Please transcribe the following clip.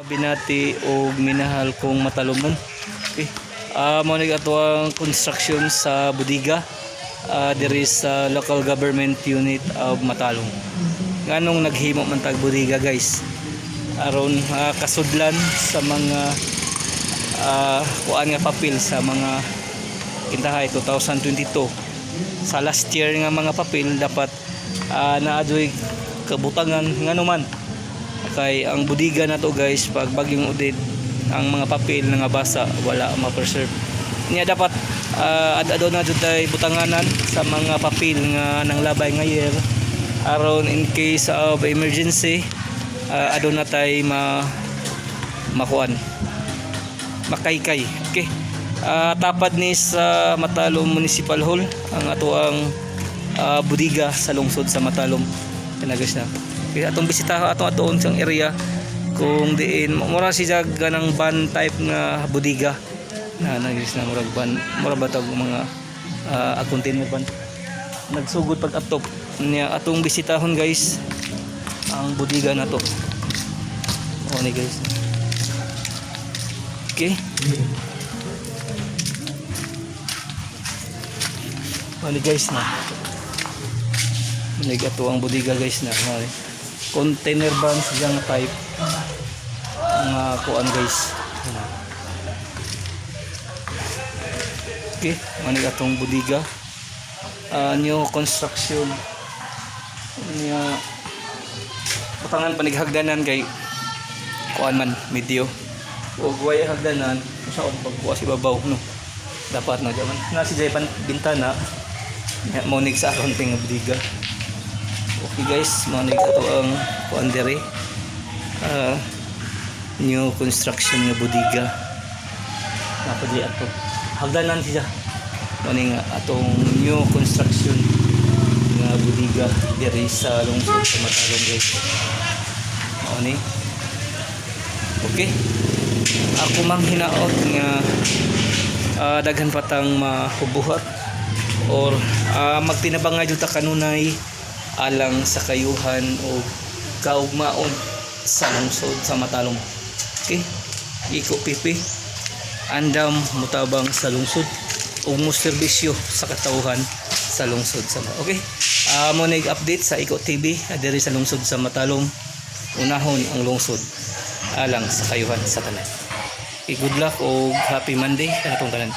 Binati og minahal kong Matalomon. Okay. Mao ni ato ang construction sa bodega diri sa local government unit of Matalom. Nganong naghimo man tag bodega, guys? Aron kasudlan sa mga kuan nga papel sa mga kintahay 2022, sa last year nga mga papel, dapat naa juy kabutangan. Ngano man kay ang bodega na to, guys, pag Bagyong Odette, ang mga papel nga basa, wala ma-preserve niya. Dapat ad na jud tay butanganan sa mga papel nga nang labay nga year, aron in case of emergency, aduna tay ma makuan, makaykay. Okay. Tapad ni sa Matalom Municipal Hall ang atoang bodega sa lungsod sa Matalom. Kana, guys, na. Okay, atong bisitahan atong atuon sang area kung diin mura siya ganang van type nga bodega na na, guys, na murag van, mura ba tawag, mga container van. Nagsugod pag atop niya, atong bisitahon, guys, ang bodega na to. O ni, guys. Okay. Ano, guys, na. Manig ato ang bodega, guys, na. Mali. Container van siya nga type. Nga kuan, guys. Ano. Okay, manig atong bodega. New construction. Niya butangan panighagdanan kay kuan man medyo og way hagdanan sa pagkuha si babaw, no? Dapat na man na si Jay pan bintana mo nig sa accounting nga bodega. Okay, guys, mo nig ato ang kuan diri, new construction nga bodega na di ato hagdanan siya. Mo ni nga atong new construction nga bodega diri sa lungsod sa Matalom, guys. Mao ni. Okay, ako mang hinaot nga daghan pa tang mahubuhat or magtinabangay jud ta kanunay alang sa kayuhan o kaugmaon sa lungsod sa Matalom. Okay? Iko pipi andam mutabang sa lungsod ug mo serbisyo sa katawhan sa lungsod sa. Okay? Mo na update sa Iko TV diri sa lungsod sa Matalom. Unahon ang lungsod alang sa kayuhan sa tanan. Okay, good luck o happy Monday kanatong tanan.